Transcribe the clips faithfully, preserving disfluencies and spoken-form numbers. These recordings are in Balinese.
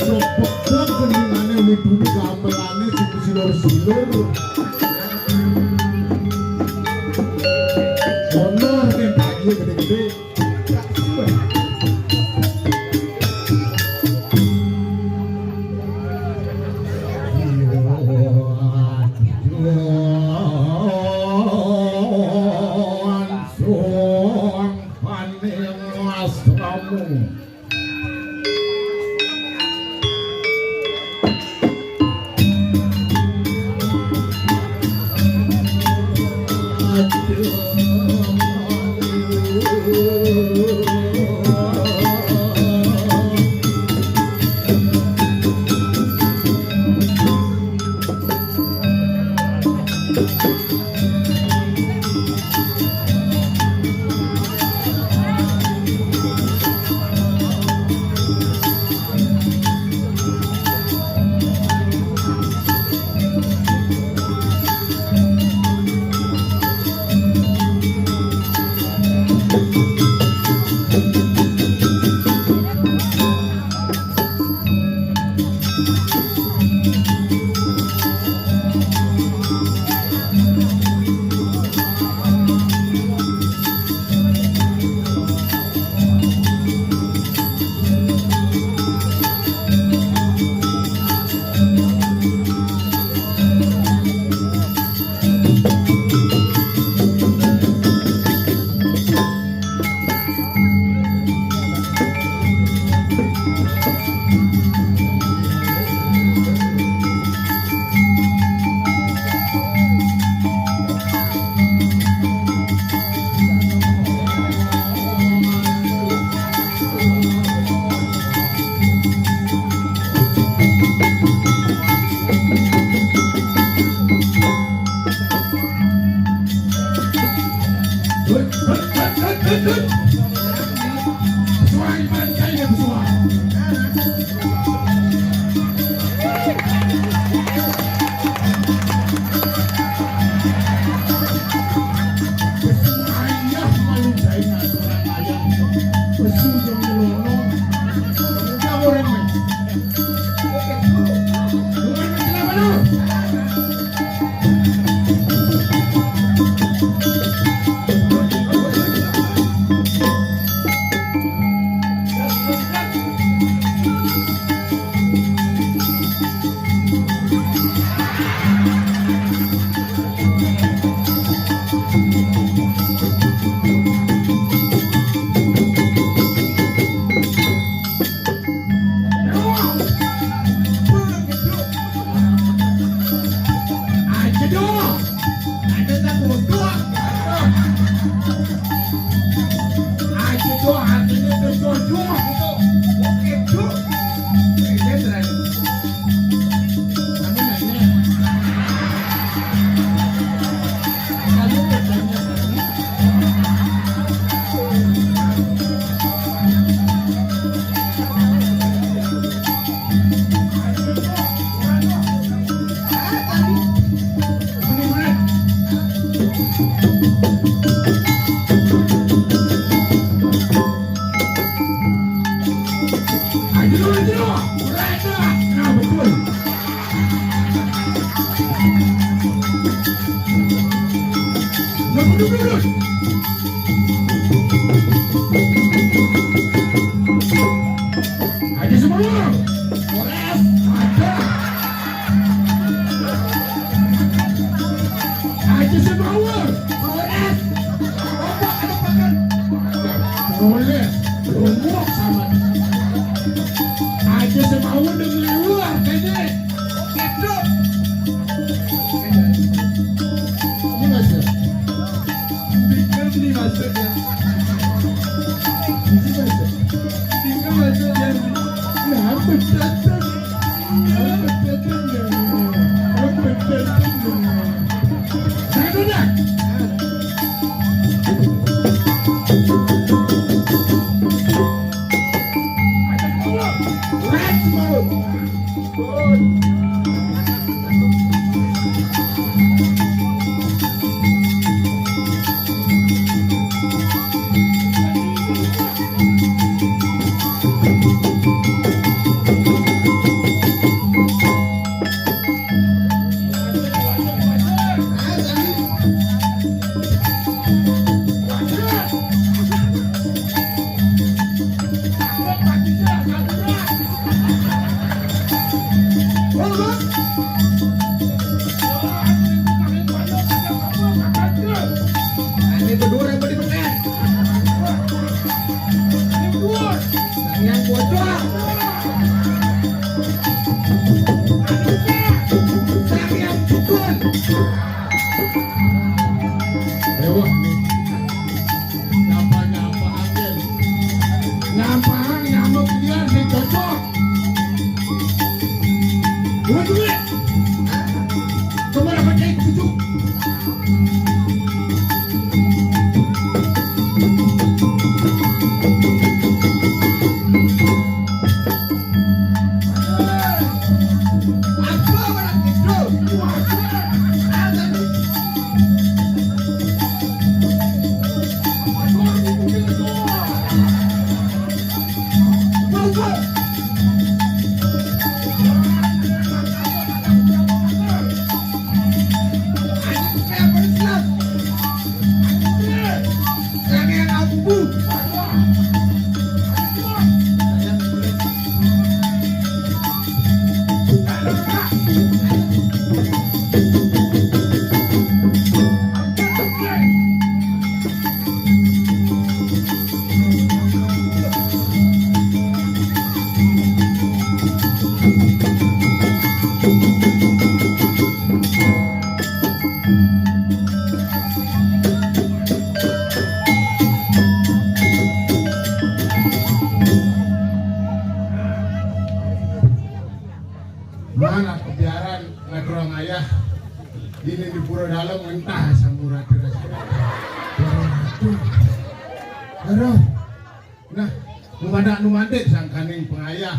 Cepet keningane, ulih dulu gamelane sing silur-silur. Ono sing kaki gede-gede. Langsung paning asramu. Aja semua. Aja semua. Boleh. Aja semua dengan luar, Dede. Hidup. Ini masuk. Ini maksudnya. Ini maksudnya. Ini maksudnya. Nah, betul. Betul. Betul. Betul. Satu dah. Let's go. Ini berdua yang beri makan. Yang bocor. Yang pukul. Ewa. Nyapa-nyapa aja. Nyapa nyamuk dia si cocok. Dua duit. Cuma dapat kayak tujuh. Mana kebiaran ngaturang ayah ini di pura dalam, entah samurati rasa. Aduh. Nah, numadak numadik sangkaning pengayah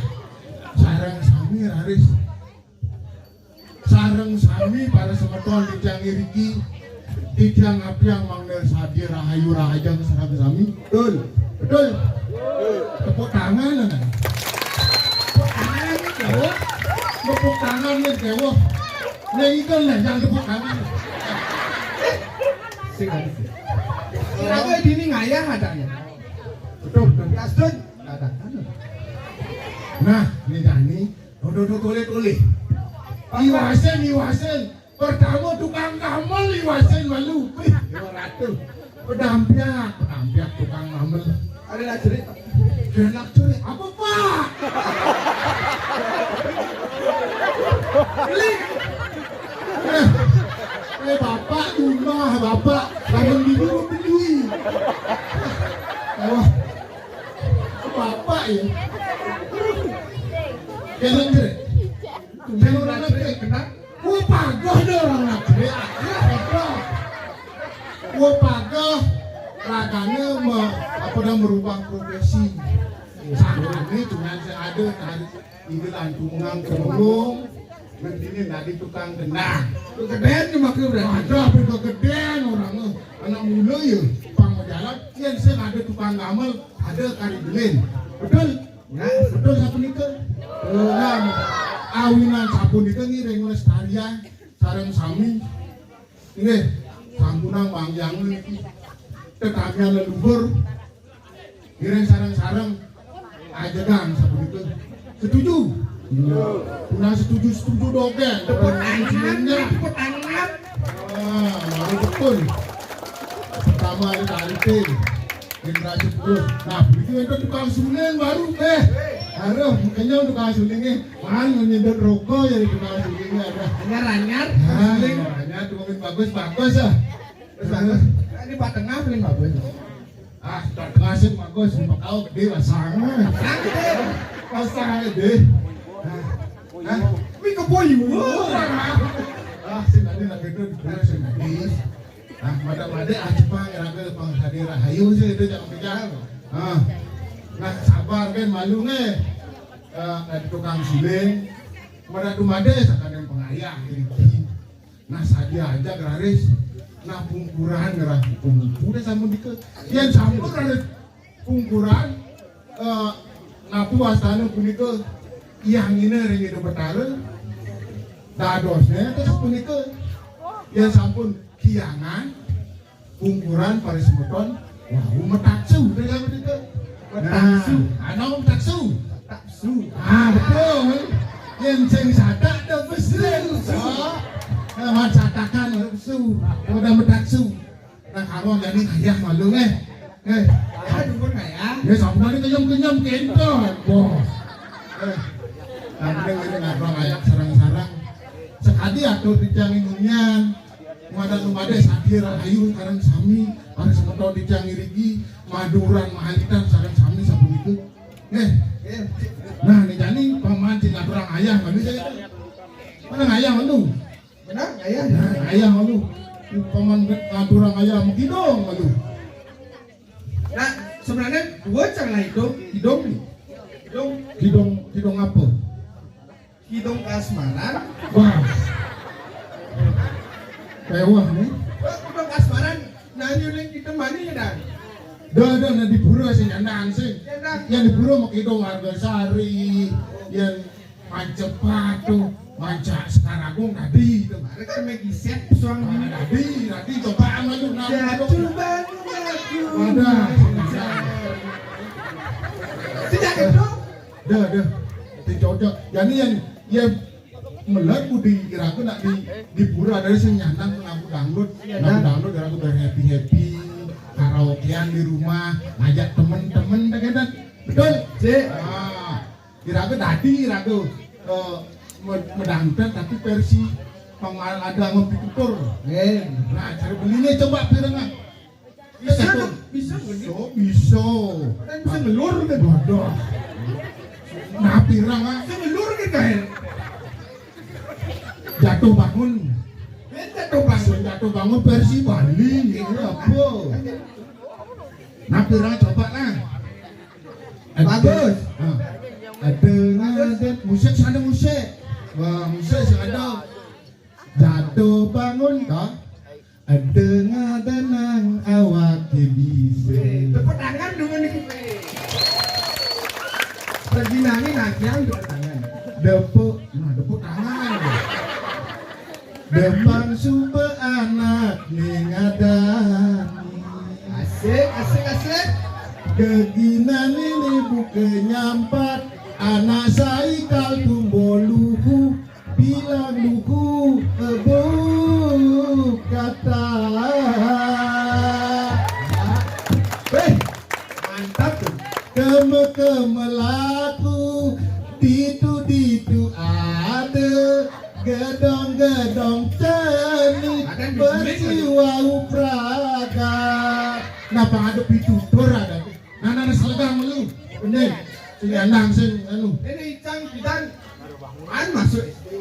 sareng sami raris. Sareng sami para semeton titiang iriki, titiang apiang mangda sadia rahayu rahajeng sareng sami. Betul. Betul. Tepuk tangan, anak. Tepuk tangan nih, jauh. Tepuk tangan nih, jauh. Nih, itu nih, yang tepuk tangan. Sing ada. Kenapa ini ngayah adanya? Betul, betul. Ya, Sun. Katakan. Nah, ini Dani. Aduh, aduh, toleh, toleh. Iwasen, iwasen. Pertama tukang kamel iwasen malu. Wih, dua ratus. Pedampiak, pedampiak tukang kamel. Ada lah cerit. Enak cerit. Apa, Pak? Beli. Eh, eh, Bapak di rumah, Bapak. Lamun di rumah beli. Wah. Bapak ya. Enak cerit. Kena orang negeri, kena. Wah, pagah dah orang negeri. Wah, pagah. Ragane me-, apa dah, merubah profesi. Sangane cuman saya ada tari, ini lantungan kerungu, ngertine tadi tukang kendang. Kegeden ni maka berarti. Ada apa kegeden orang tu. Anak mula ya, pang berjalan, yang saya ada tukang gamal, ada kari belin. Betul? Nah, betul sapunika? Nah, awinan sapunika ngiring lestarian sareng sami. Nggih, sampunang wangyang niki. Tetamian leluhur. Ngiring sareng-sareng ajegang sapunika. Setuju? Iya. Punang setuju, setuju dogén. Tepuk tangan, tepuk tangan. Ah, baru betul. Pertama ada tarikin. Generasi terus. Nah, begitu itu tukang suling baru, eh. Aduh, kenyang tukang sulingnya. Man, nyedot rokok jadi tukang sulingnya. Aduh. Anyar, anyar, ah, suling. Anyar, tukang bagus, bagus, ah. Terus bagus. Ini Pak Tengah paling bagus. Ah, Pak Tengah sih bagus, Pak Kau gede, pasang. Pasang gede. Nah, nah. Ini keboyu. Ah, sih tadi lagi itu, sih tadi. Nah, mada-mada ah cepang raga pang hadir rahayu sih itu jangan pecah. Nah, nah sabar kan malu nih. Eh, ada tukang suling. Mada tu mada sakaning pengayah jadi. Nah, sadia aja raris. Nah, pungkuran ngerah pungkuran sampun dike. Yang sampun raris pungkuran, eh, napi wastane punika, yang ina ring Ida Betara. Dadosne terus punika yang sampun kiangan pungkuran para semeton wau metaksu, ring punika. Metaksu. Nah, ana metaksu. Taksu. Ah, betul. Yang sing sadak tu Su. Oh, eh, wan satakan, su. Udah medak su. Nah, kamu jadi ayah malu, eh. Eh. Ah, dukun ayah. Ya, sama tadi kenyam-kenyam kento, bos. Eh. Nah, ini ngabrol ayah sareng-sareng. Sekadi atur di tiang inunyan. Muadan lumade sadir ayu sareng sami, sareng semeton di tiang irigi, maduran mahalitan sareng sami sapunika. Eh. Nah, nih jani paman sing ngaturang ayah malu saya. Mana ayah malu? Benar, ayah. Nah, ayah malu. Paman ngaturang ayah makidung malu. Nah, sebenarnya dua cara itu kidung nih. Kidung. Kidung, kidung apa? Kidung kasmaran. Wah. Pewah nih. Kidung kasmaran. Nah, ini udah kita mana ya, Dan? Dah, dah, nah di pura sing nyandang sing. Nyandang. Yang di pura mah kidung Argasari, yang manca patu, manca Sekaragung tadi itu. Mereka megisep suang ini. Tadi, tadi coba sama lu, nah, jatuh bangun aku. Wadah. Tidak itu. Dah, dah. Ti cocok. Jadi yang, yang melet budi iraga nak di, di pura dari sing nyandang lagu dangdut. Iya, lagu dangdut iraga ber happy-happy, karaokean di rumah, ngajak temen-temen dah kan. Betul? Sik. Ah, iraga dadi iraga, eh, me-, medangdut tapi versi pengal ada sama pitutur. Eh. Nah, cara belinya coba pirengan. Bisa dong, bisa nggak nih? Bisa, bisa. Kan bisa ngelur kan? Waduh. Nah, pirang, ah. Bisa ngelur kan, Kael? Jatuh bangun. Eh, jatuh bangun. Jatuh bangun versi Bali, ini apa? Nah, pirang coba lah. Bagus. Ah. Ada ngadet musik, sana musik. Wah, musik sing ada. Jatuh bangun, toh. Ada ngadanang awak bisa. Tepuk tangan dulu nih. Perginane nagihan tepuk tangan. Depuk, nah, depuk tangan. Depang suba anak ning adan. Asik, asik, asik. Geginan ini buka nyampat. Anak sai kal tumbo luhu. Bilang buku, eh, buku kata. Weh, mantap tuh. Keme-keme laku, ditu-ditu ada, gedong-gedong cenik, ada yang besi wau praga. Napa ada pitutur ada? Nah, nah, nah, selegang lu. Bener. Sing endang, sing anu. Ini icang bidan. Maan masuk S D.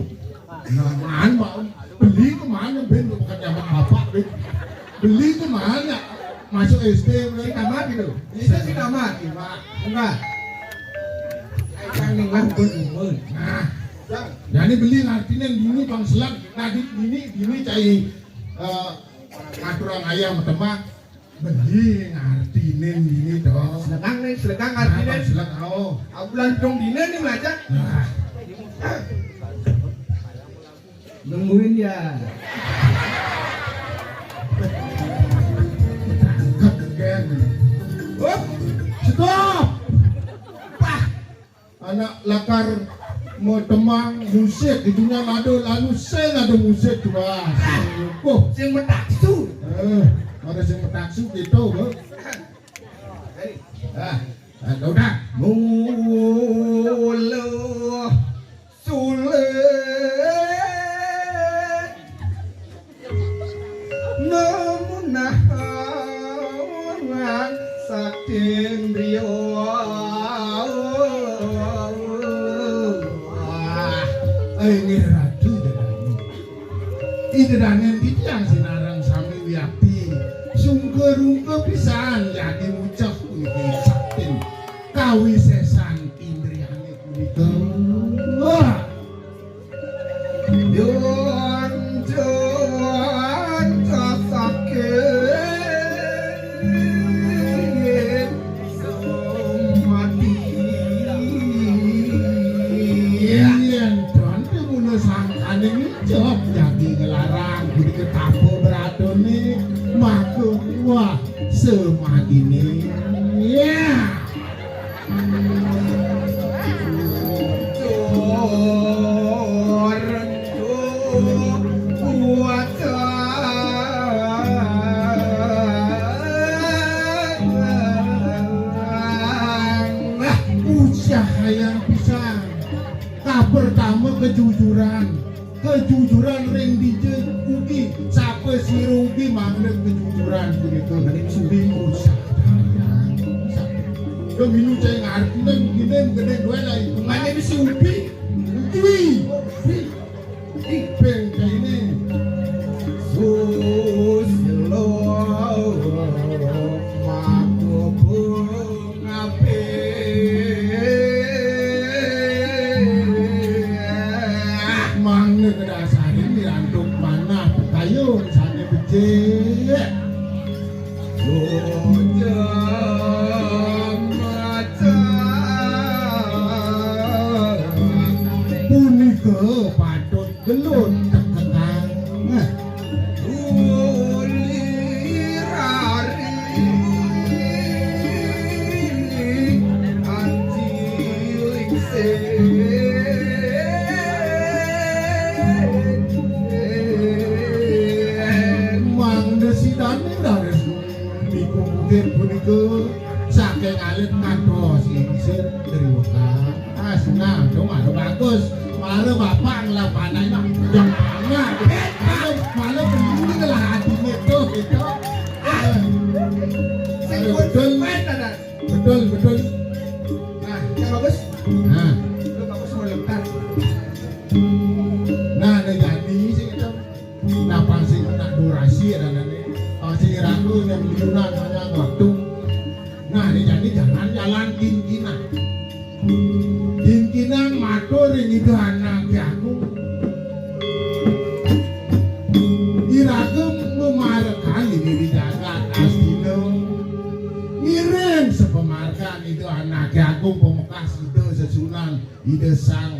Nah, maan, Pak. Beli ke mana, Ben? Bukan zaman bapak, Ben. Beli ke mana? Masuk S D, mulai tamat gitu. Bisa sih tamat, Pak. Enggak. Icang ning lah, pun umur. Nah, jadi beli artinya dini bang selak. Nah, di, dini, dini cai, eh, aturan ayam temak. Beli ngartine ini to. Selegang nih, selegang ngartine. Nah, selegang, oh. Aku bilang dong dine nih, Melaca. Nah. Nungguin ya. Tangkep, Gen. Oh, stop. Pah. Anak lakar mau temang musik, itunya ada lalu sing ada musik tuh, ah. Wah, sing metaksu. Eh, ada sing metaksu gitu, Bu. Ah, ah, udah. Mula sulit Namunah saking griya. Inggih Ratu Ida Dané. Ida Dané titiang sinareng sami wiakti. Sungka-rungka pisan yadi muceh puniki saktin kawisésan indriyané punika. Wah. Yun, yun, sakit mati. Yén don mula sangkaning njop jagi nglarang budi ketapa bratané maka wah semadiné. Ya. Kejujuran, kejujuran ring dija ugi, sapa sira ugi mangda kejujuran punika. Ning sudi usah dayang. Yo minu cai ngarti nang gini gede dua lah itu. Mane mesti ubi. Ubi. Ubi. Iping kaini. Susilo makubung. Mangda kedasarin diantuk manah pekayun sane becik. Lujeng macan. Punika patut gelut teketang. Ulirari anjiling sing. Mangda sidane raris niku mungkin punika saking alit ngantos lingsir driwekang. Ah, senang dong, ada bagus. Malah bapak ngelah panai mah. Yang banget. Malah, malah beli ngelah hati itu, gitu. Ah. Sing betul. Betul, betul. Nah, yang bagus. Nah. Lu bagus mau lebar. Nah, ada jadi sih gitu. Nah, pang sing kena durasi ada nanti. Pang sing ragu yang liunan hanya waktu. Nah, ini jadi jangan jalan kingkinan. Kingkinan matur ring Ida Anake Agung. Iraga memarekan ini di jagat Astina. Ngiring sepemarkan Ida Anake Agung pemekas Ida Sesunan, Ida Sang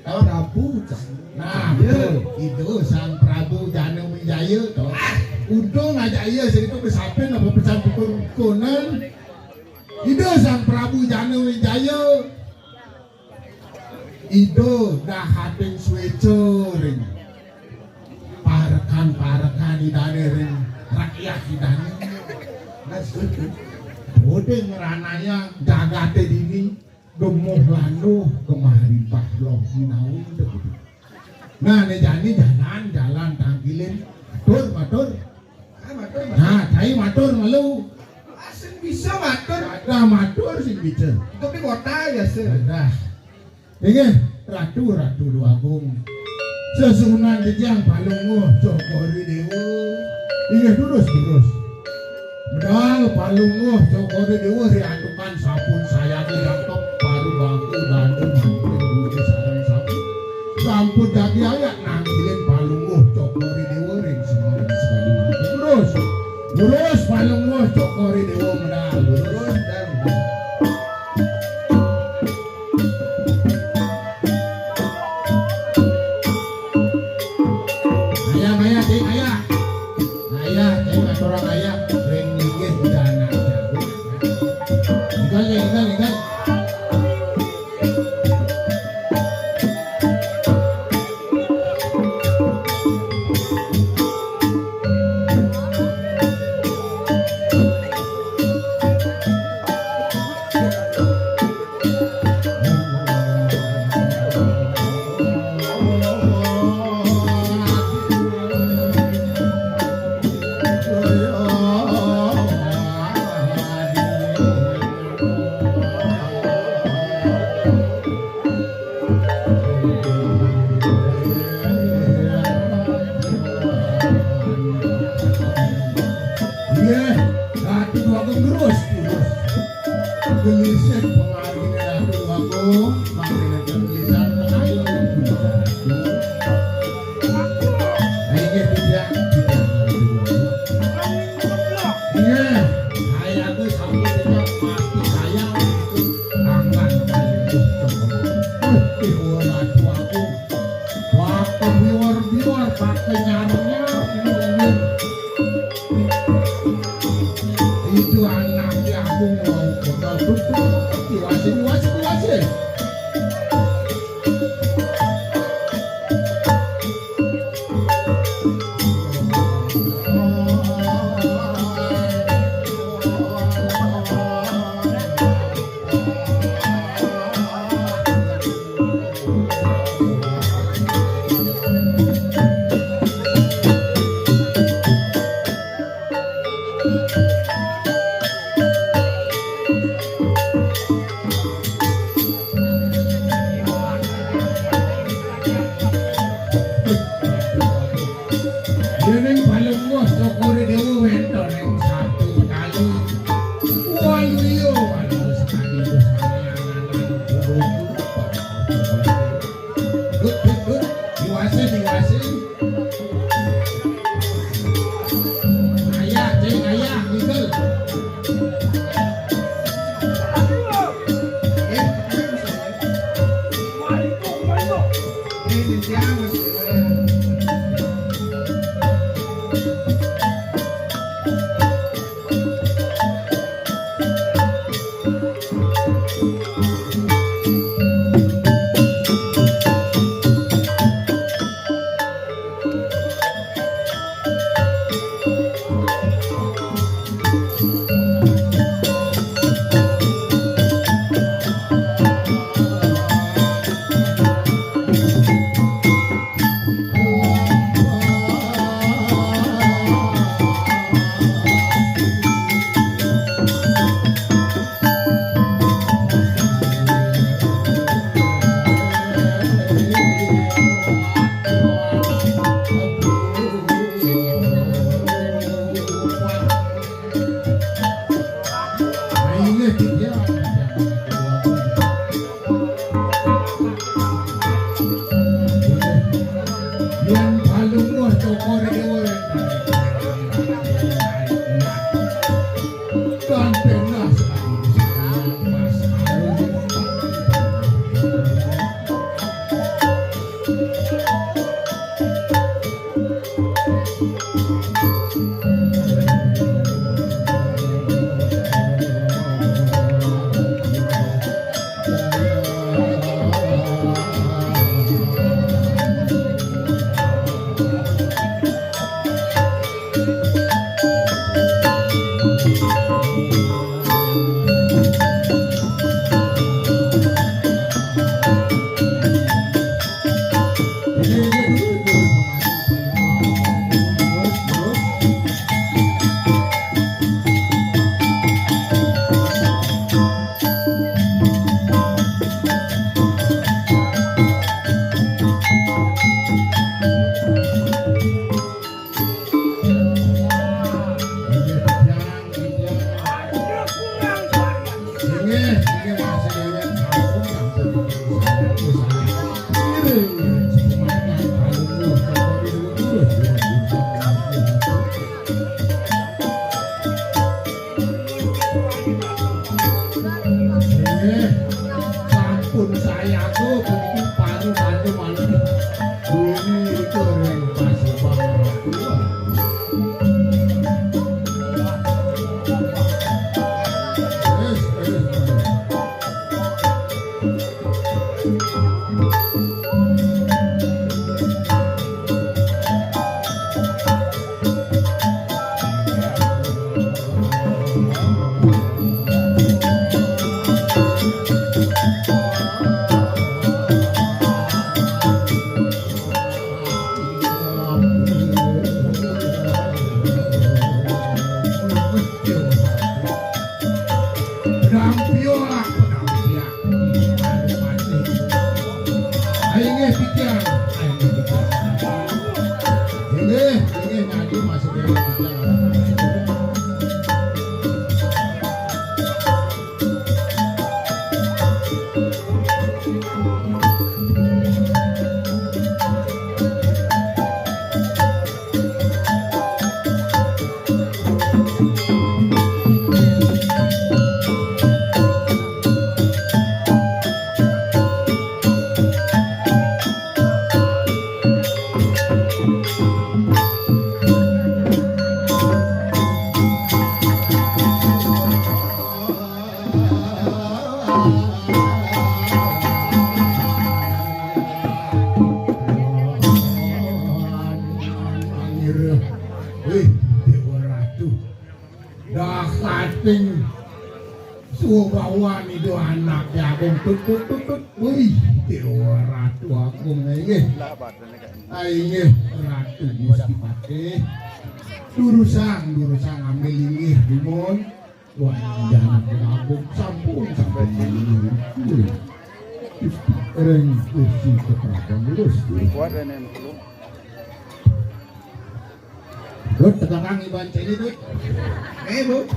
Prabu Jana. Nah, betul. Ida Sang Prabu Jana Wijaya to. Untung aja iya sing itu kesapin apa pesan pukul konan. Ida Sang Prabu Jana Wijaya. Ida dahating sweca ring parekan-parekan Idane ring rakyat Idane. Bodhe ngranayang jagate dini. Gemuh landuh gemah rimbah loh minawi. Nah, ne jani jalan, jalan tangkilin. Matur, matur. Ah, matur, matur. Nah, cai matur malu. Asin bisa matur. Ada matur sing bisa. Tapi kota ya, sir. Ada. Inggih, Ratu, Ratu Dewa Agung. Sesuhunan titiang Palungguh Cokor I Dewa. Inggih, durus, durus. Medal Palungguh Cokor I Dewa riantukan sampun sayaga jangkep paru bangku dana mangkin duwe sareng sampun. Sampun dadi ayak nangkilin Palungguh Cokor I Dewa ring semar sekali mangkin. Durus. Durus Palungguh Cokor I Dewa medal. Durus, medal, medal. Ayah, ayah, cik, ayah. Ayah, cik, aturang ayah. Ring linggih di sana. Ikan, ya, ikan, ikan. Nggih, Ratu Agung terus, terus. Gelisih pengargine Ratu Agung, mangkene gelisah, ayo, Ratu. Ayo, nggih, tidak, tidak. Iya, saya tuh sampai dekat mati saya itu tangan. Uh, ibu Ratu aku pakai biwar-biwar, pakai nyar-nyar, ini, ini. Itu anaknya aku mau kenal betul. Diwasi, diwasi, diwasi. Diwasin, diwasin. Ayah, cing, ayah, ngigel. Eh, ini siapa? Yen balung roh cokor iki wis. Kan penas. Nggih, sampun saya tuh begitu paru-paru malam. Ini itu yang masih baru. Terus, terus, terus. Penampiak, penampiak. Ayo nggih, titiang. Ayo nggih, titiang. Nggih, nggih, ngaji masuk ya, titiang. Wih, Dewa Ratu. Dah kating subawa nido anak jagung tut tut tut tut. Wih, Dewa Ratu Agung nggih. Ayo nggih, Ratu Gusti Patih. Durusang, durusang ambil inggih, dumun. Wah, jangan mabuk, sampun, sampun. Ring kursi keprapan terus. Kuat ya, Nen. Dut, tekangan iban cili, Dut. Eh, Bu.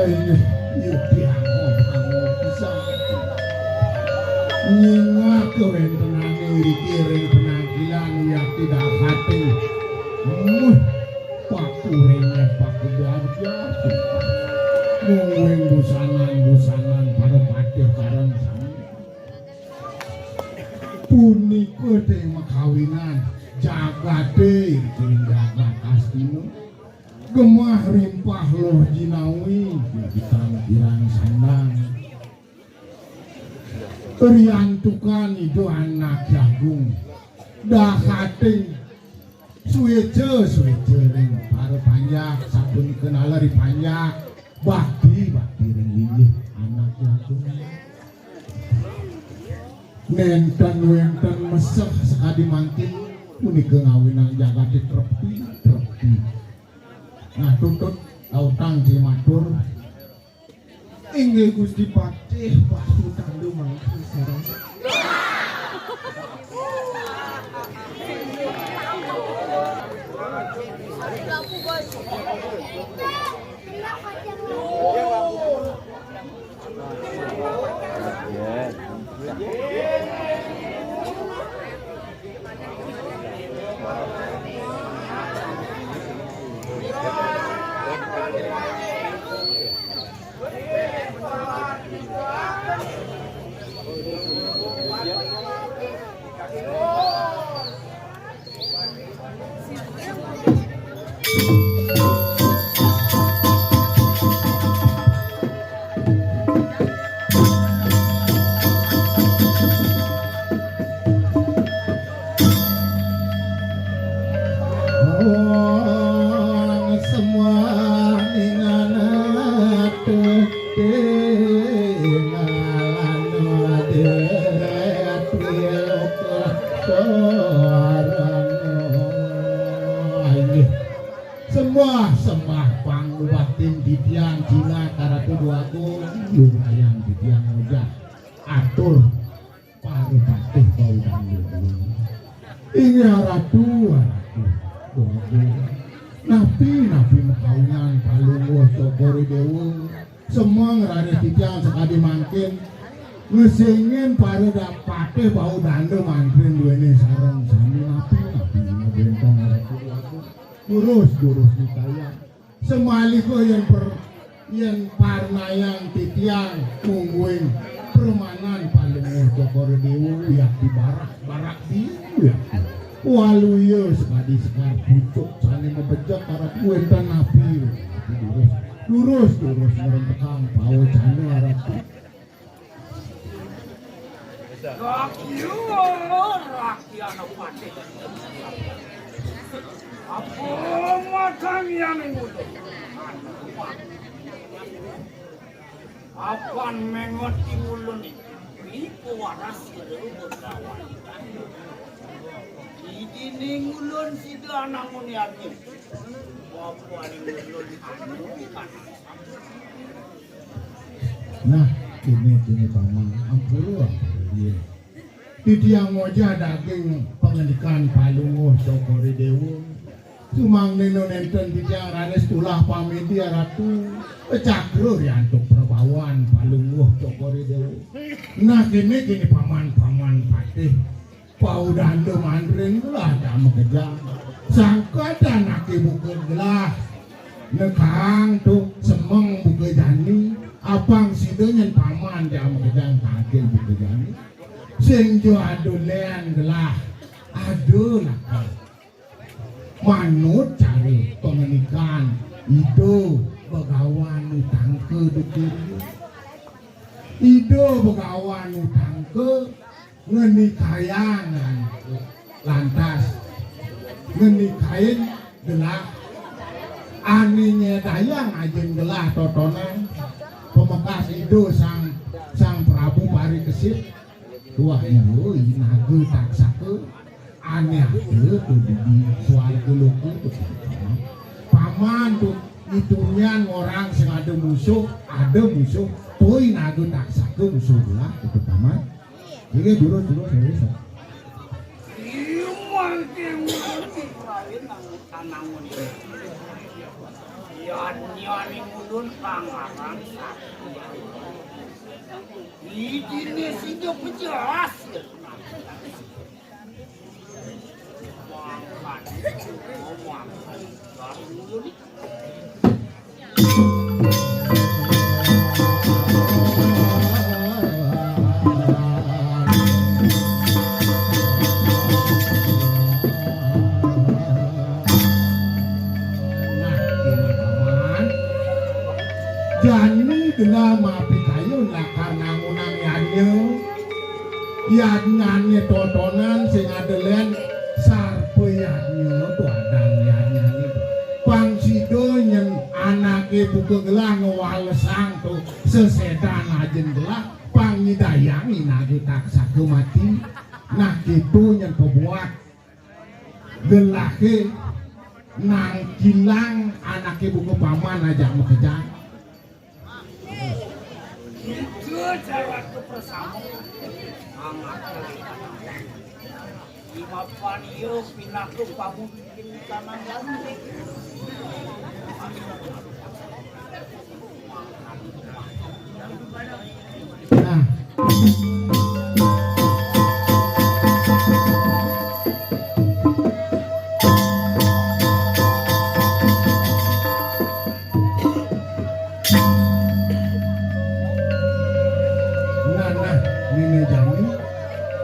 Inggih, iya, diangon-angon pisan. Nyengak kawéntenané iriki ring penangkilan wiakti dahating. Muh, paku renyah, paku dahating. Mungguing busanan-busanan para patih sareng sami. Punika té makawinan jagaté, ring jagat Astina. Gemah rimpah loh jinawi, bibitang pirang sandang. Riantukan Ida Anak Agung. Dahating suéca, suéca ring para panjak, sapunika naler ri panjak, bakti, bakti ring linggih Anak Agung. Nénten wénten meseh sakadi mangkin, punika ngawinang jagaté trepti, trepti. Nah, tutut lautang cimatur. Inggih Gusti Patih, Patih Tandu mangkin sareng. Wong semua ningan atuh tingalan wadet piluka sorang. Inggih. Sembah, sembah pangubaktin titiang Cina Karatu Dwagung, lumayan titiang ngujah atur paripatih Bau Dangdut. Inggih Ratu, Ratu Dwagung. Napi, napi makawinan Palungguh Cokor I Déwa. Semeng raris titiang sakadi mangkin ngesingin para da-, patih Bau Danda mantri duéné sareng sami, napi, napi ngabénten Ratu Dwagung. Durus, durus nitayang. Samalika yén per-, Yén parnayang titiang mungguing premanan Palungguh Cokor Déwa, wiakti barak, barak biu wiakti. Waluya sakadi sekar pucuk sané mabejek arep wénten napi. Durus, durus, durus ngrentekang pawécana arep. Rakyat, rakyat patih. Apa matang yang ngulun? Apan mengot di ngulun iki, pewaras sira begawan. Idine ngulun sida anangun yakin. Bapane ngulun anu kanang. Nah, ini, ini paman, ampura, ampura. Iya. Titiang ngojah daging pangandikan Palungguh Cokor I Déwa. Sumangdene nénten titiang raris tulah pamidi Ratu, cakra riantuk prabawan Palungguh Cokor I Déwa. Nah, kene, kene paman-paman patih. Paudanda mandring gelah tak makejang. Sangkatan ake buka gelah. Nekang tu semeng buka jani. Apang sida nyen paman tak makejang kake buka jani. Sing jo ada len gelah. Ada lakar. Manut cara pangenikan Ida Begawan Utangka dukur. Ida Begawan Utangka ngenikayang lan-, lantas ngenikain gelah ane nyedayang ajin gelah totonan pamekas Ida Sang, Sang Prabu Parikesit. Tuah iya, i naga taksaka ane ada tu di, di swarga loka tu. Paman tu, i turian orang sing ada musuh, ada musuh, tu i naga taksaka musuh gelah tu, paman. Iya, durus, durus, durus. Iya, mangke musuh lain nang tanangun ini. Iya, nyani ngulun pangarang sakti. Idine sida pejelas. Nah, kene paman. Jani gelah mapikayun lakar nangunang yadnya. Yadnyane totonan sing ada len sarpa yadnya tu adan yadnyane. Pang sida nyen anake buka gelah ngwalesang tu sesedan ajin gelah pang nyidayang i naga taksaka mati. Nah, kitu nyen pabuat. Gelahe nangkilang anake buka paman ajak makejang. Itu cara kebersamaan. Amat. Lima pan iya pinaku pamu bikin tanah jani. Nah. Nah, nah, nini jani,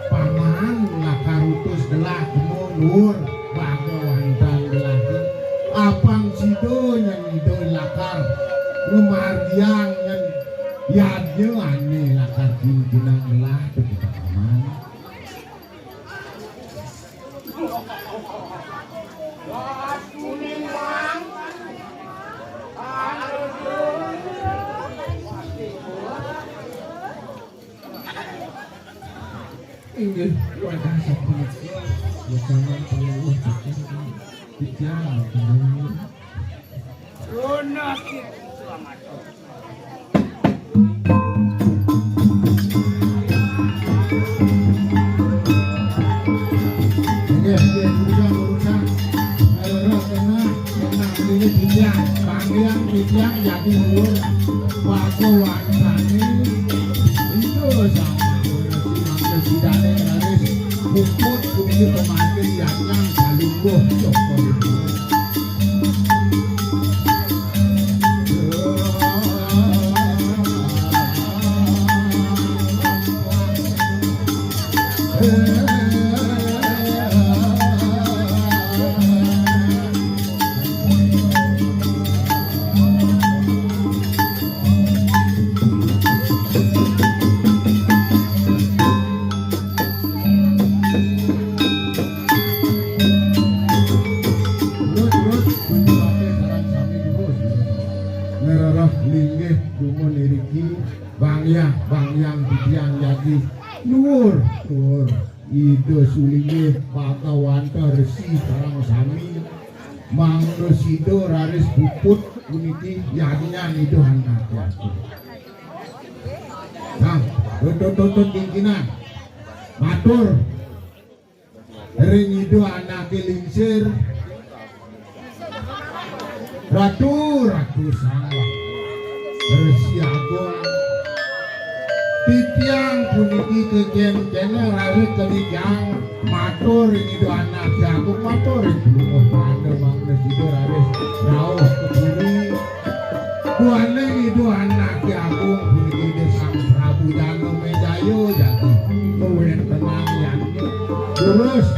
paman lakar utus gelah kemo nuwur. Bagawan tan gelah ke, apang sida nyang ida lakar ngamargiang nyen yadnya ane lakar kinkinang gelah tu kita paman. Inggih, wadah sapunika. Wacana paling wah titiang, titiang, titiang. Lunas itu amat. Inggih, inggih, urusan, urusan. Leres, tenang, tenang. Ini titiang, panggilan titiang jadi luhur. Waktu wangsane, itu sama. Sidane raris puput, puput pemanggil yang, yang kalungguh, Joko. Sareng sami durus. Ngrereh linggih dumun iriki, bangyah, bangyang titiang jagi. Nuwur, nuwur. Ida sulinggih Bhagawanta Resi sareng sami. Mangda sida raris puput puniki yadnyan Ida Anake Agung. Nah, tutut-tutut kingkinan. Matur ring Ida Anake Lingsir. Ratu, Ratu Sang Resi Agung. Titiang puniki keken-kena raris titiang matur ring Ida Anake Agung, matur ring Palungguh Pranda mangda sida raris rauh ka puri. Duaning Ida Anake Agung puniki Ida Sang Prabu Janamejaya jagi kawentenan yadnya. Durus,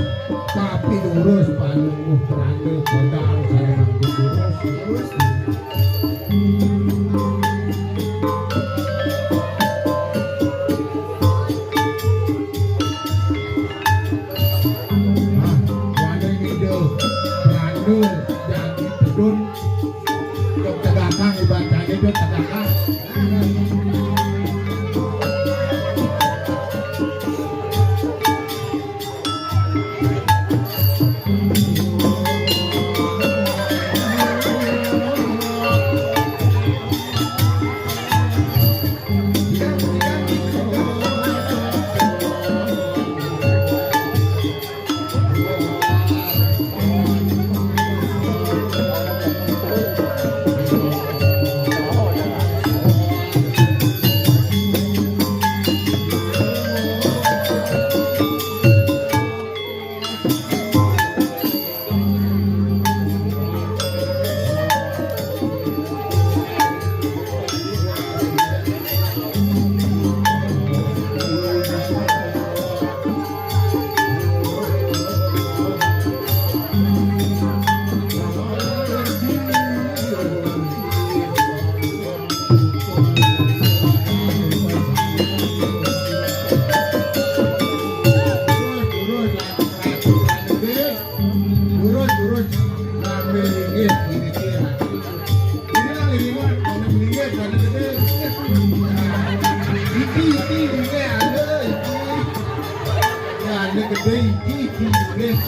tapi durus Palungguh Pranda kodang sareng durus. Durus. Nah, duaning Ida Pranda jagi tedun. Dot tegakang, ibaraté dot tegakang. Durus, durus, ngambil linggih, linggih, linggih. Ini lah linggih, mana linggih, mana gede. Iki, iki, linggih, ada, iki. Ya, ada gede, iki, iki, linggih.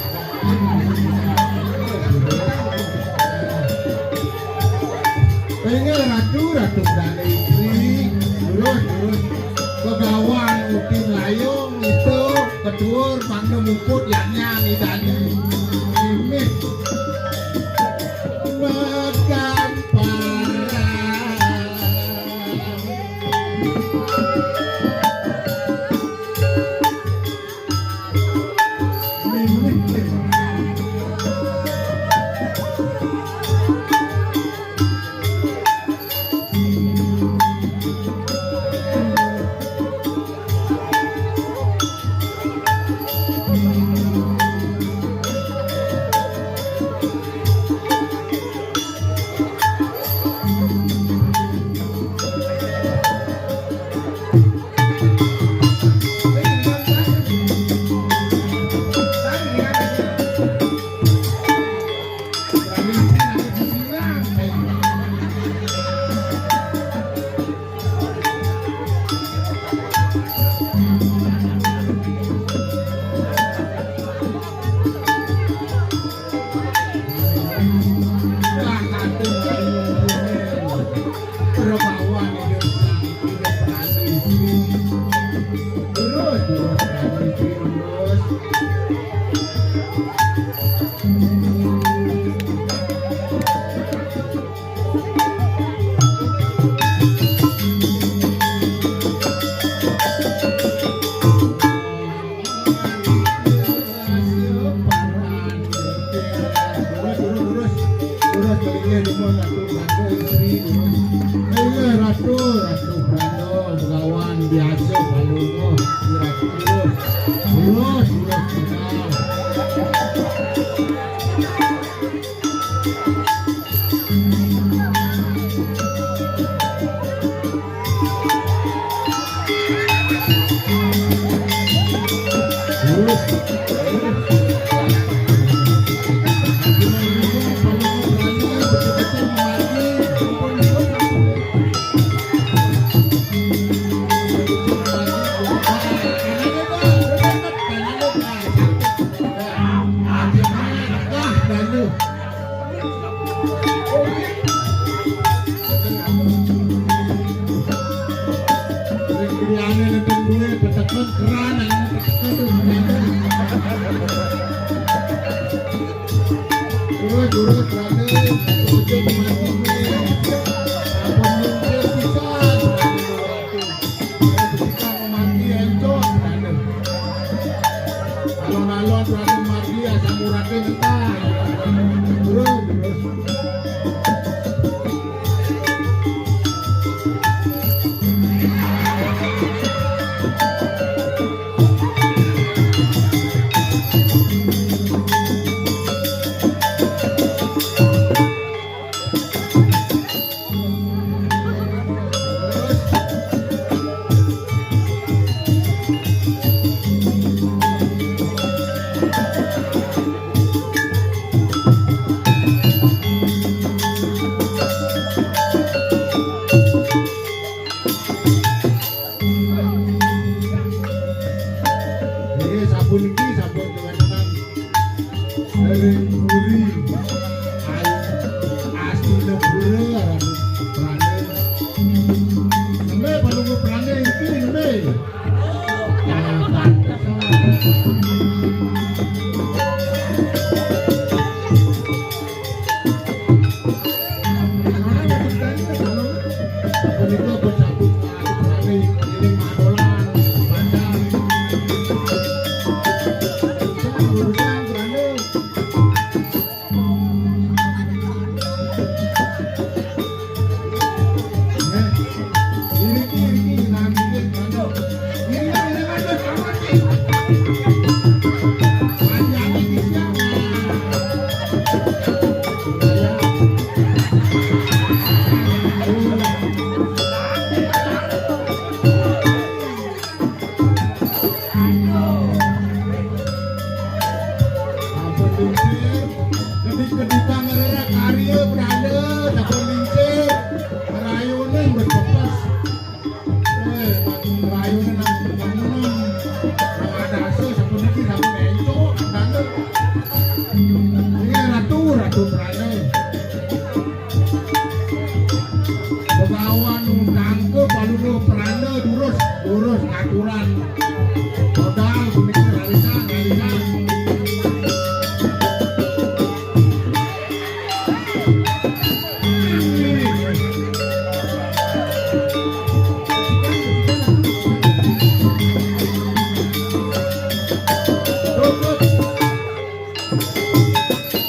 Kaya Ratu, Ratu Brana Istri, durus, durus. Begawan uti melayung, itu, ketuur, mangda muput, yadnya, idane. Mimih. Mekan parang. Durus, durus, durus. Durus, kelinggih, durus, Ratu, Ratu, Istri, durus. Kelinggih, Ratu, Ratu, Pranda, Begawan, biasa, Palungguh, Ratu, durus. Durus, durus, durus. Sampun lingsir, kedip-kedipan ngererak karya Belanda, sampun lingsir, rayuning wis pepes. Eh, rayuning nang temen-temen, nang adase sampun niki sampun encok, Belanda. Iya, Ratu, Ratu Belanda. Begawan tangke palungguh peranda durus, durus ngaturan modal puniki rarisan, rarisan.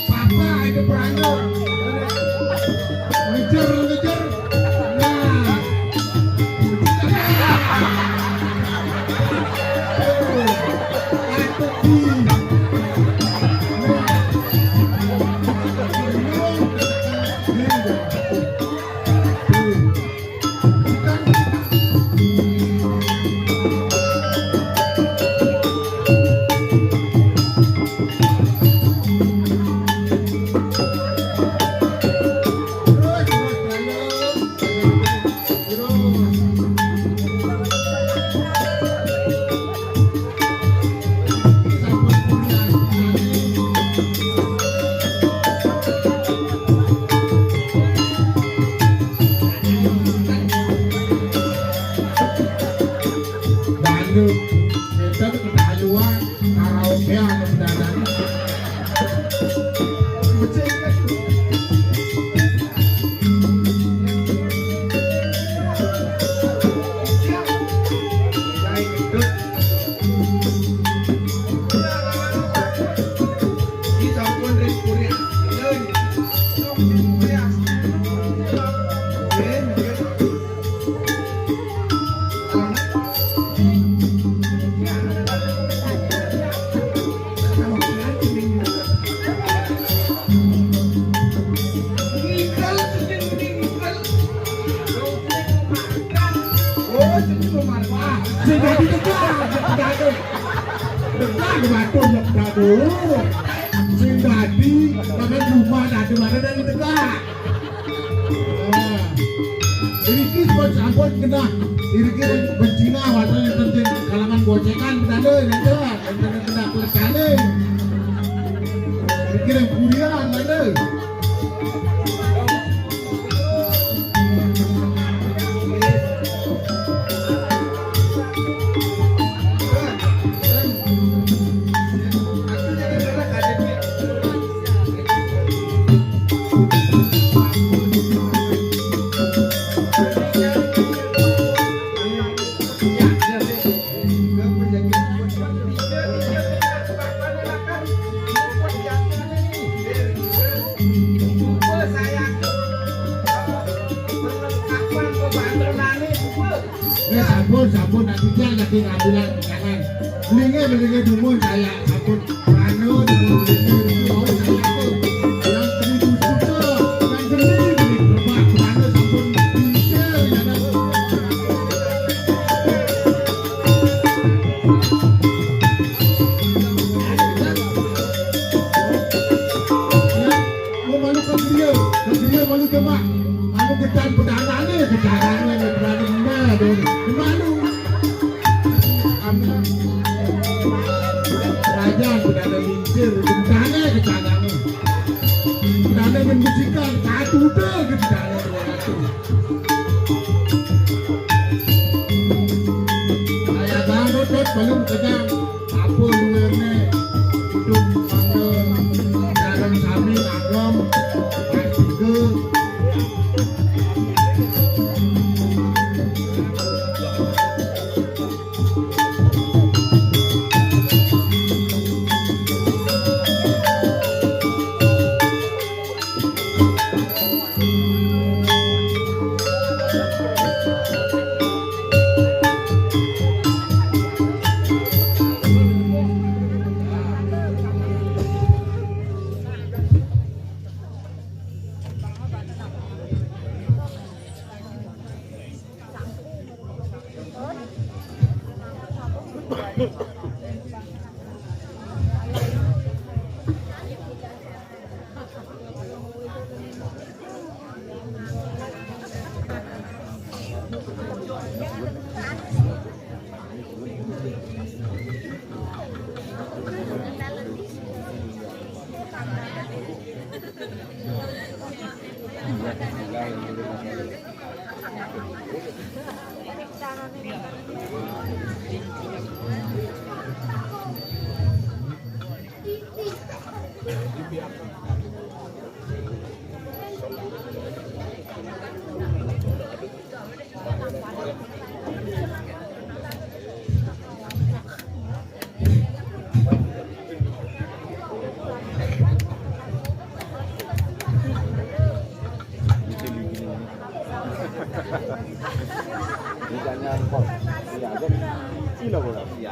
Papa, itu perangkap. Ngejar, ngejar. Nah. Bandung, kita tuh ketahuan karaokean sama dandan. Sing dadi tegak, tegak, tegak, waduh, ya, aduh. Sing dadi, makan rumah, aduh, mana dari tegak. Nah, iriki sampun, sampun genah. Iriki bencina wonten ing kalangan gocekan, Bedane, nenten, nenten genah klecane. Iriki ring kurian, Bedane. Ya sampun, sampun, nak titiang lagi ngambilan jangan. Belinge, belinge dumun saya, sampun. Anu, dumun belinge, dumun mau saya tuh. Yang seribu juta, yang geli, beli gerobak, anu, sampun. Bisa, ya, kan? Ya, mau malu ke dia, ke dia malu ke mak. Anu gedang pedanane, gedangane, gedangane, gedangane. Malu. Anu. Kerajaan pedane lingsir, gedane, gedangane. Pedane men bisikan, katude gedane dua ratus. Kaya banget, Dek, belum kenyang. Apa luwene? Hidup mangga. Sareng sami ngagem. Mas juga.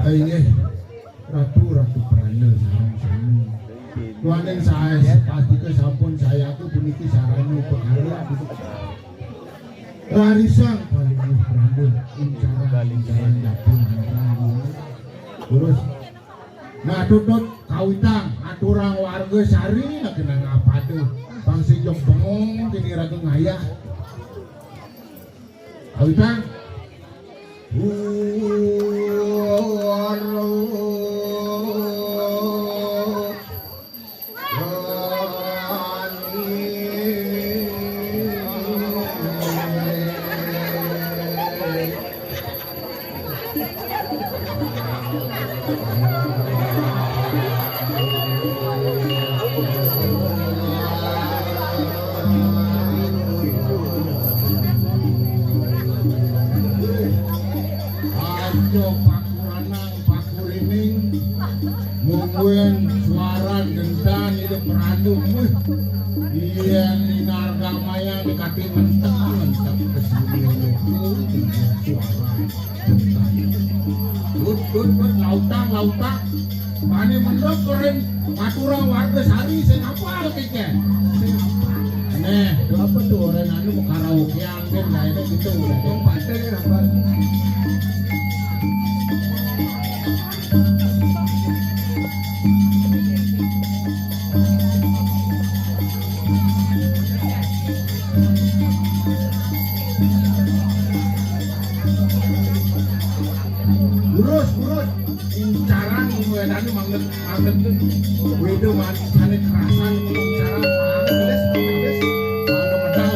Eh, inggih. Ratu, Ratu Prana sareng sami. Duaning sae sepatike sampun sayaku puniki sarana pekala. Rarisang palinggih Prana incaran-incaran dapur mantra. Terus, nah, tutut kawitang aturang warga sari kenang apada. Pang sing jong bengong kene raga ngayah. Kawitang. Ayo, pakuranan, pakurining, mungguing suara gentan hidup ranum. Wih, iya, ni narga maya ni kati mentek, mentek ke sini, mentek suara. Tut, tut, tut, lautang, lautang. Bani mendok keren, aturang warga sari, sing apa keke? Sing apa? Neh, itu apa tuh orang anu mau karaokean, kan, nah, itu gitu, udah. Yang pasti kan apa? Lurus, lurus. Incaran ngedani manget, manget. Wedo man, ane kerasan incaran manget, manget. Manget medal.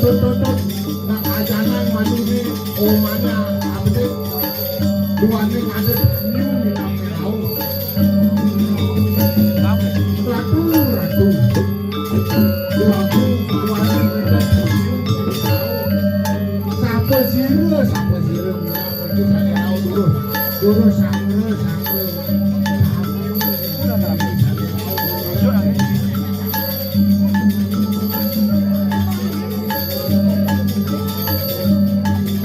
Tut, tut, tut. Nak ajanan madu ni, omanya apa ni? Tuan ni ada new ni nak tahu. Ratu, ratu. Ratu, tuan ni ada new ni tahu. Siapa sira, siapa sira? Itu saya tahu dulu. Dulu saya, saya.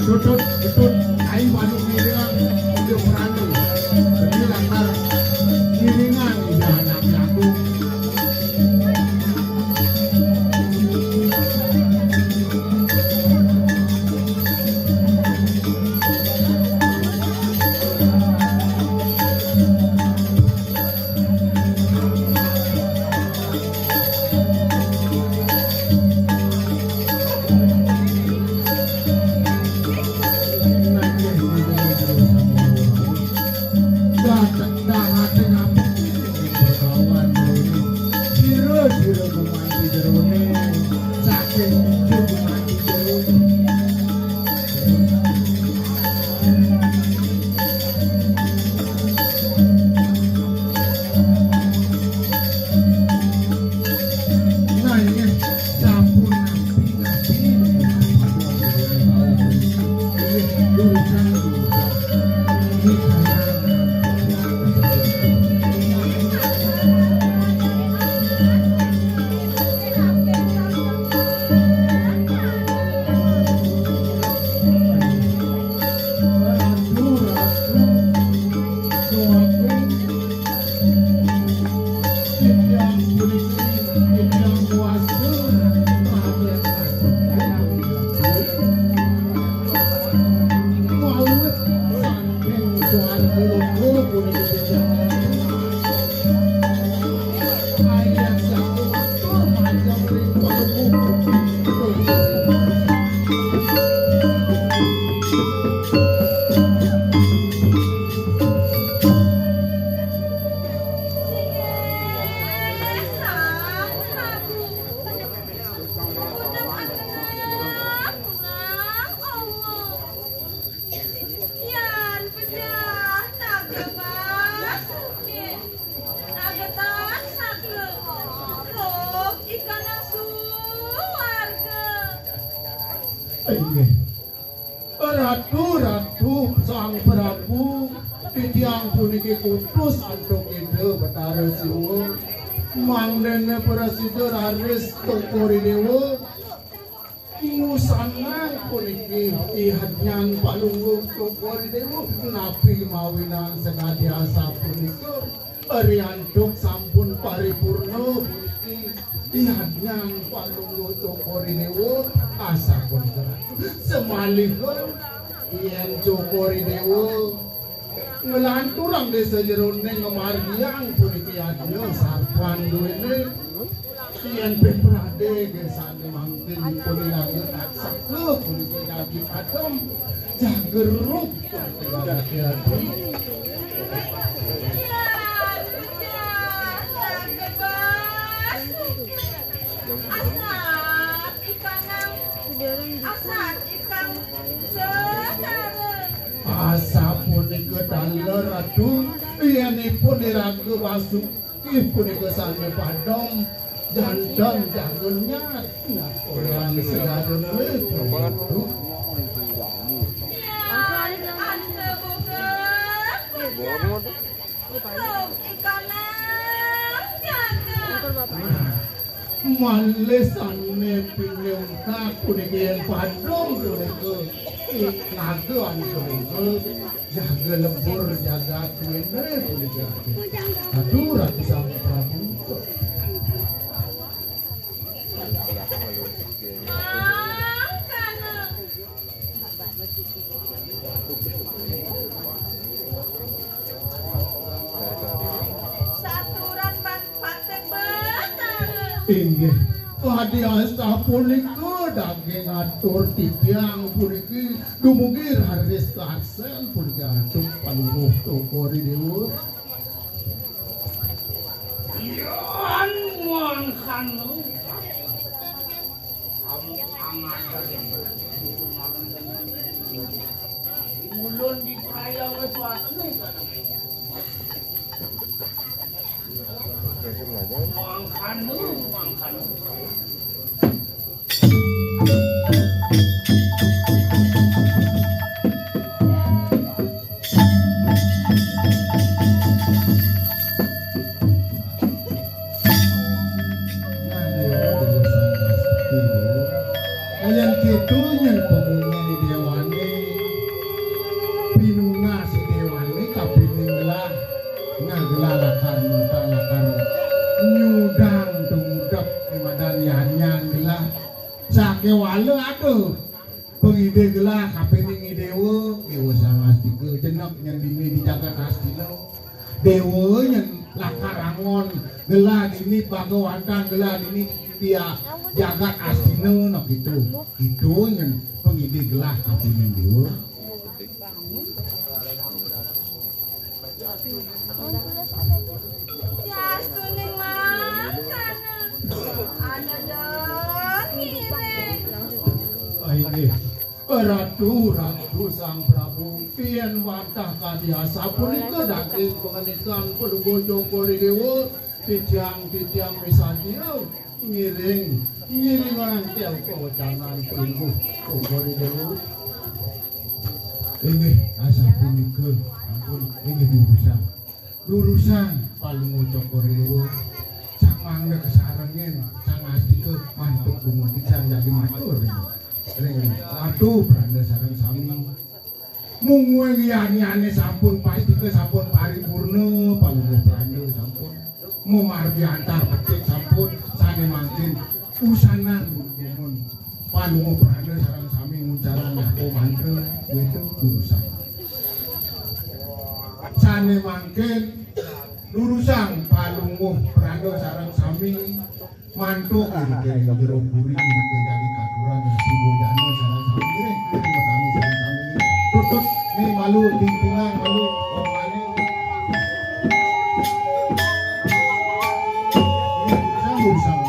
Tutut, tutut, ai manuk ngiringan, dia peranu. Jadi lakar ngiringan, dia anak jago. Ratu, Ratu, Sang Prabu, titiang puniki kutus antuk Ida Betara Siwa. Mangdene prasida raris Cokor I Dewa. Ngusanang puniki I Hadnyang Palungguh Cokor I Dewa. Napi mawinan sakadi asapunika? Riantuk sampun paripurna puniki I Hadnyang Palungguh Cokor I Dewa, asapunika. Samaliha yen Cokor I Dewa nglanturang ring sajeroning ngamargiang puniki yadnya sarpan duene, yen pih prade gesane mangkin puniki raga taksaka puniki dadi padem jageruk. Asat ikang, asat ikang sekarang. Asapunika taler, Ratu, yen ipun iraga basuki punika sane padem, janten jaga nyat, nyat orang segarun itu. Yan anta buka. Malih sane pinih ungkak puniki yen padem punika. Naga anu punika jaga lebur, jaga kuwene punika. Aduh, Ratu Sang Prabu. Saturan Pak Patek Betara. Inggih. Kadi asapunika daging atur titiang puniki dumugi raris karsen puniki antuk Palungguh Cokor I Dewa. Yan mangkana. Kamu angat. Ulun di praya wis watene kana. Mangkana, mangkana. Ayan keto nyen pamunyi I Dewane, pinunas I Dewane kapining gelah. Nah, gelah lakar nyuda, lakar nyudang tumudep di madan yanyan gelah. Sakewala ada pangide gelah kapining I Dewa, Dewa Sang Astika jenek nyen dini di jagat Astina. Dewa nyen lakar angon gelah dini, bagawantan gelah dini di jagat Astina, nah gitu. Gitu nyen pangide gelah kapining Dewa. Yastuning mangkana. Ada dong ngiring. Inggih. Ratu, Ratu Sang Prabu, yen wantah kadi asapunika daging pangandikan Palungguh Cokor I Dewa, titiang, titiang misadia. Ngiring, ngiring angkel kawecanan Palungguh Cokor I Dewa. Inggih, asapunika, ampun, inggih durusang. Durusang Palungguh Cokor I Dewa. Sak mangda kasarengin, Sang Astika mantuk dumun pisan jagi matur. Ring Ratu Pranda sareng sami. Mungguing yadnyane sampun pastika, sampun paripurna, Palungguh Pranda sampun mamargi antar becik, sampun sane mangkin usanang dumun Palungguh Pranda sareng sami nguncarang yapa mantra, yaitu durusang. Sane mangkin durusang Palungguh Pranda sareng sami mantuk ring jero puri, ring dadi katuran, ring sibojana sareng sami, ring, ring petani sareng sami. Tutut, ni malu, tingtingan, malu, omane. Sambung, sambung.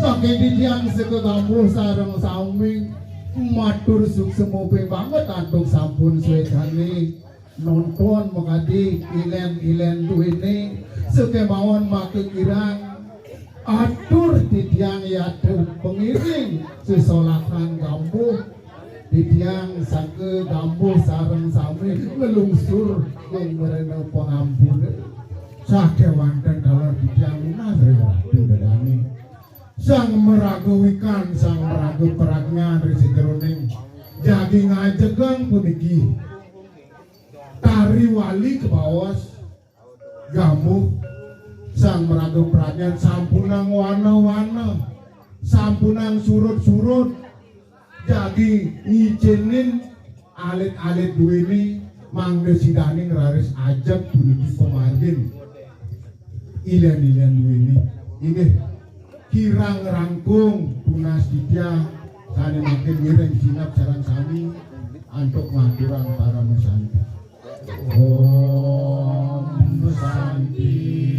Saking titiang saka Gambuh sareng sami matur suksma banget antuk sampun swédané nonton makadi ilén-ilén duéné sakémaon makakirang atur titiang yata pangiring sesolakan Gambuh titiang saka Gambuh sareng sami nglungsur ing mrena pangampura. Sakéwanten taler titiang nunas ring Ratu Dadané. Sang maraga wikan, sang maraga pragnya ri sajeroning jagi ngajegang puniki. Tari wali kabaos Gambuh, sang maraga pragnya sampunang wana-wana, sampunang surut-surut, jagi ngicénin alit-alit duéné mangda sidaning raris ajeg puniki pamargin. Ilén-ilén duéné. Inggih kirang rangkung tunas titiang sané mangkin ngiring sineb sareng sami antuk ngaturang paramasanti. Om Santi.